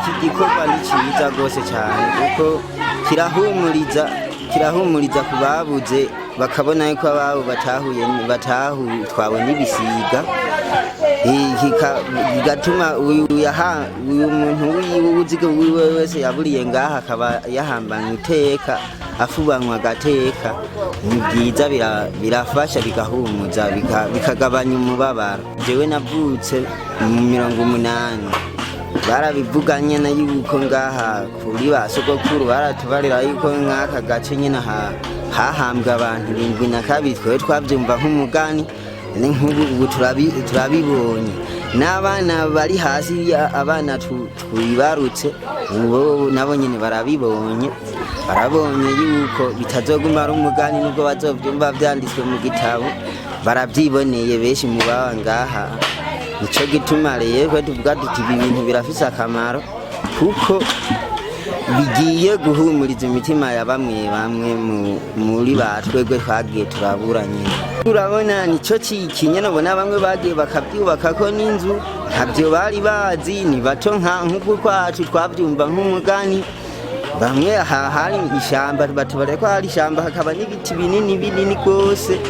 Iki gikorwa ni cyiza rwose cyane kuko kirahumuriza, kirahumuriza ku babuze, bakabona yuko ababo batahuye, batahutwawe n'ibisiga. Bigatuma uyu muntu wiwe uziga wiwe wese yaburiye ngaha akaba yahambanywe iteka, afubanywe agateka. Ni byiza, birafasha, bigahumuza, bikagabanya umubabaro. Jewe navutse mu 80, barabivuganye na yuko ngaha kuri ba sogokuru baratubarira yuko nk'aka gace nyine hahambwe abantu 72. Twe twabyumva nk'umugani, ni nk'ubu ubu turabibonye n'abana bari hasi, abana twibarutse ubu nabo nyine barabibonye, barabonye yuko bitazoguma ari umugani nubwo bazovyumva vyanditswe mu gitabo. Baravyiboneye benshi mu baba ngaha. Nico gituma rero twe tuvuga duti ibi bintu birafise akamaro kuko bigiye guhumuriza imitima ya bamwe bamwe muri ba twebwe twagiye turabura nyine. Urabona nico cikinyene, ubona bamwe bagiye bakabyubakako n'inzu, ntabyo bari bazi, ni bato nka nk'uku kwacu twabyumva nk'umugani. Bamwe aha hari ishyamba, batubare ko hari ishyamba, hakaba n'ibiti binini binini rwose.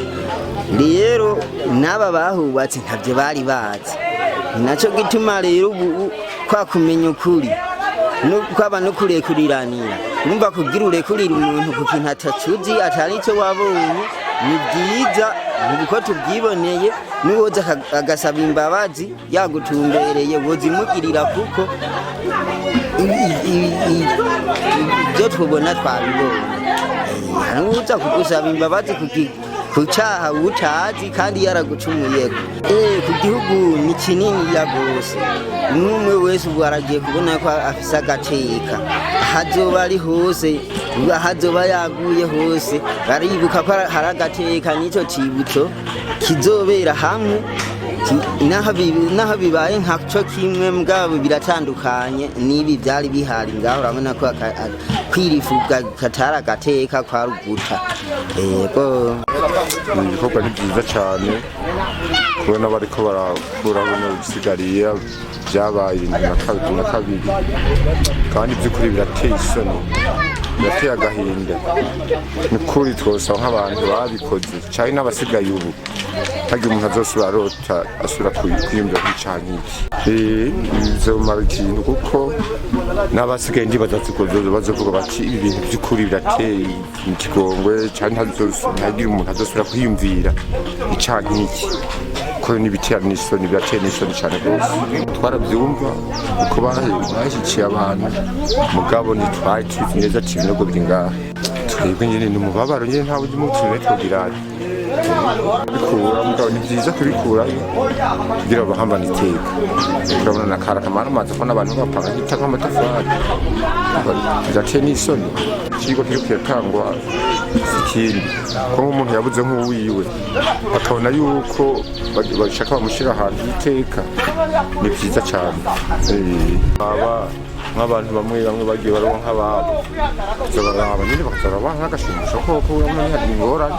Rero n'aba bahubatse ntabyo bari bazi. Ni nacyo gituma rero ubu kwa kumenya ukuri kwaba no kurekuriranira. Urumva, kugira urekurira umuntu ku kintu atacuzi, atari icyo wabonye, ni byiza uko tubyiboneye. N'uwoza agasaba imbabazi yagutumbereye, wozimugirira kuko ibyo tubona twabibonye. Hari uza kugusaba imbabazi ku cyaha utazi kandi yaragucumuyeko. Ku gihugu ni kinini ya gose, n'umwe wese ubu aragiye kubona ko afise agateka. Aho azoba ari hose, aho azoba yaguye hose, baribuka ko hari agateka n'icyo cibutso kizobera hamwe. Naho bibaye nka cyo kimwe mugabo biratandukanye n'ibi byari bihari ngaho. Urabona ko kwirifuga katari agateka kwa ruguta, yego. Ibikorwa ni byiza cyane kubona bariko barakuraho bino bisigariya byabaye 72, kandi by'ukuri birateye isoni, birateye agahinda. Ni ukuri twosaba nk'abantu babikoze cyane n'abasigaye ubu, hagiye umuntu azosubira arota asubira kwiyumvira nk'icaha nk'iki. Bizomara ikintu kuko n'abasigaye ndibaza bazovuga bati ibi bintu by'ukuri birateye ikigongwe cyane, ntihagire umuntu azosubira kwiyumvira icaha nk'iki ko n'ibitera n'isoni, birateye n'isoni cyane rwose. Twarabyumva uko bashyikiye abantu, mugabo ntitwari tuzi neza ati ibinogo biri ngaha. Twebwe nyine ni umubabaro nyine, ntawe ujya umutumire twogira bikura, mugabo ni byiza kubikurayo kugira bahambane iteka. Turabona na kara kamara amazi ko n'abantu bapanga gita nk'amatafari, birateye n'isoni. Ikigo kiri kiratangwa si ikindi ko nk'umuntu yabuze nk'uwiwe akabona yuko bashaka bamushyira ahantu iteka, ni byiza cyane. Aba nk'abantu bamwe bamwe bagiye baronka nk'ababo, baraba nyine bakaza barabaha nk'agashimisho koko, urabona ntihagire ingorane.